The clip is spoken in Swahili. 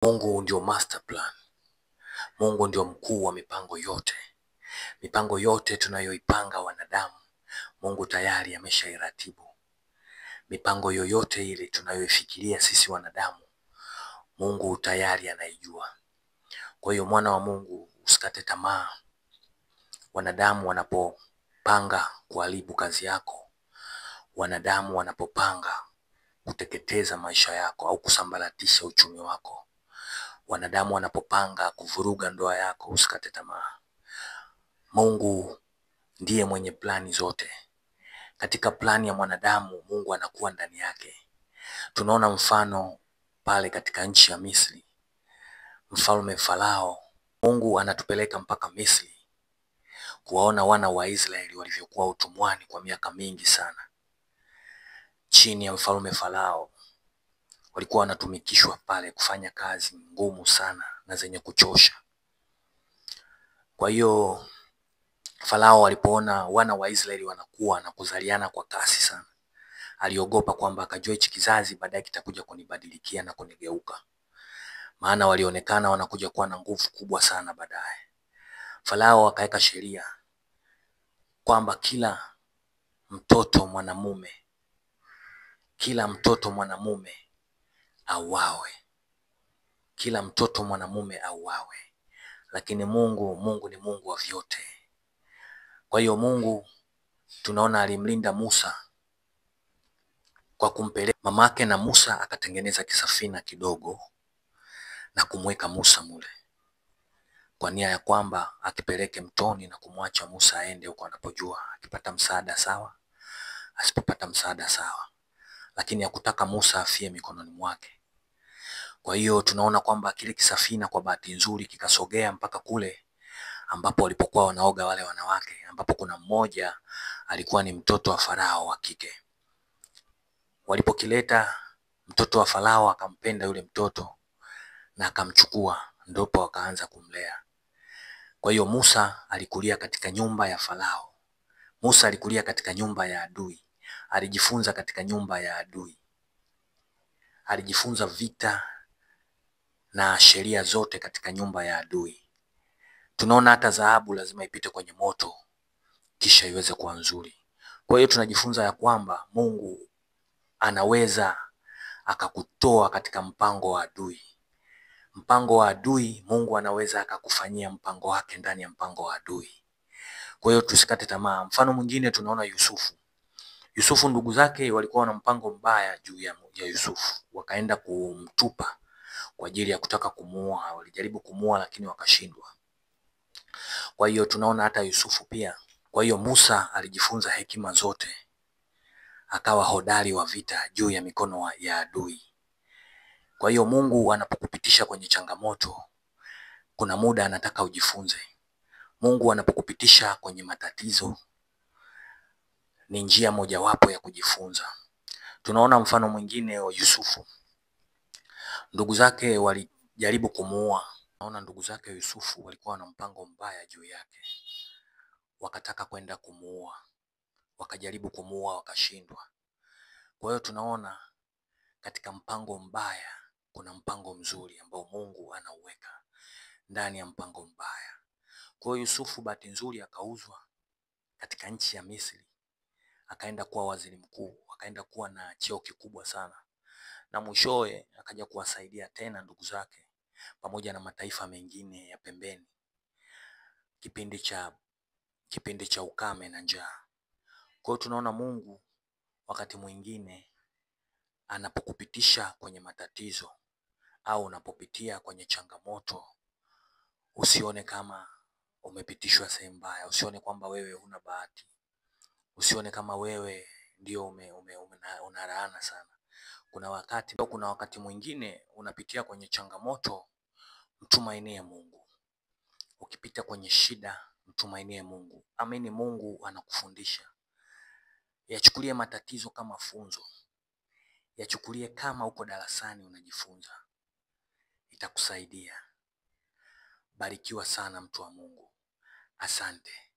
Mungu ndio master plan. Mungu ndio mkuu wa mipango yote. Mipango yote tunayoipanga wanadamu, Mungu tayari ameshairatibu. Mipango yoyote ile tunayoifikiria sisi wanadamu, Mungu tayari anaijua. Kwa hiyo mwana wa Mungu, usikate tamaa. Wanadamu wanapopanga kuharibu kazi yako, wanadamu wanapopanga kuteketeza maisha yako au kusambaratisha uchumi wako, wanadamu wanapopanga kuvuruga ndoa yako, usikate tamaa. Mungu ndiye mwenye plani zote. Katika plani ya mwanadamu, Mungu anakuwa ndani yake. Tunaona mfano pale katika nchi ya Misri, mfalme Farao. Mungu anatupeleka mpaka Misri kuwaona wana wa Israeli walivyokuwa utumwani kwa miaka mingi sana chini ya mfalme Farao. Walikuwa wanatumikishwa pale kufanya kazi ngumu sana na zenye kuchosha. Kwa hiyo Farao alipoona wana wa Israeli wanakuwa na kuzaliana kwa kasi sana, aliogopa kwamba akajua hichi kizazi baadaye kitakuja kunibadilikia na kunigeuka, maana walionekana wanakuja kuwa na nguvu kubwa sana baadaye. Farao akaweka sheria kwamba kila mtoto mwanamume, kila mtoto mwanamume auawe, kila mtoto mwanamume auawe. Lakini Mungu ni Mungu wa vyote. Kwa hiyo Mungu tunaona alimlinda Musa kwa kumpeleka mamake, na Musa akatengeneza kisafina kidogo na kumweka Musa mule kwa nia ya kwamba akipeleke mtoni na kumwacha Musa aende huko anapojua, akipata msaada sawa, asipopata msaada sawa, lakini hakutaka Musa afie mikononi mwake. Kwa hiyo tunaona kwamba kile kisafina kwa bahati nzuri kikasogea mpaka kule ambapo walipokuwa wanaoga wale wanawake, ambapo kuna mmoja alikuwa ni mtoto wa Farao wa kike. Walipokileta, mtoto wa Farao akampenda yule mtoto na akamchukua, ndipo wakaanza kumlea. Kwa hiyo Musa alikulia katika nyumba ya Farao. Musa alikulia katika nyumba ya adui, alijifunza katika nyumba ya adui, alijifunza vita na sheria zote katika nyumba ya adui. Tunaona hata dhahabu lazima ipite kwenye moto kisha iweze kuwa nzuri. Kwa hiyo tunajifunza ya kwamba Mungu anaweza akakutoa katika mpango wa adui. Mpango wa adui, Mungu anaweza akakufanyia mpango wake ndani ya mpango wa adui. Kwa hiyo tusikate tamaa. Mfano mwingine tunaona Yusufu. Yusufu ndugu zake walikuwa na mpango mbaya juu ya Yusufu, wakaenda kumtupa kwa ajili ya kutaka kumuua. Walijaribu kumuua lakini wakashindwa. Kwa hiyo tunaona hata Yusufu pia. Kwa hiyo Musa alijifunza hekima zote, akawa hodari wa vita juu ya mikono ya adui. Kwa hiyo Mungu anapokupitisha kwenye changamoto, kuna muda anataka ujifunze. Mungu anapokupitisha kwenye matatizo, ni njia mojawapo ya kujifunza. Tunaona mfano mwingine wa Yusufu. Ndugu zake walijaribu kumuua. Tunaona ndugu zake Yusufu walikuwa na mpango mbaya juu yake, wakataka kwenda kumuua, wakajaribu kumuua wakashindwa. Kwa hiyo tunaona katika mpango mbaya kuna mpango mzuri ambao Mungu anauweka ndani ya mpango mbaya. Kwa hiyo Yusufu bahati nzuri akauzwa katika nchi ya Misri, akaenda kuwa waziri mkuu, akaenda kuwa na cheo kikubwa sana, na mwishowe akaja kuwasaidia tena ndugu zake pamoja na mataifa mengine ya pembeni kipindi cha ukame na njaa. Kwa hiyo tunaona Mungu wakati mwingine anapokupitisha kwenye matatizo au unapopitia kwenye changamoto, usione kama umepitishwa sehemu mbaya, usione kwamba wewe huna bahati, usione kama wewe ndio una laana sana. Kuna wakati mwingine unapitia kwenye changamoto, mtumainie Mungu. Ukipita kwenye shida, mtumainie Mungu. Amini Mungu anakufundisha. Yachukulie matatizo kama funzo, yachukulie kama uko darasani unajifunza, itakusaidia. Barikiwa sana mtu wa Mungu. Asante.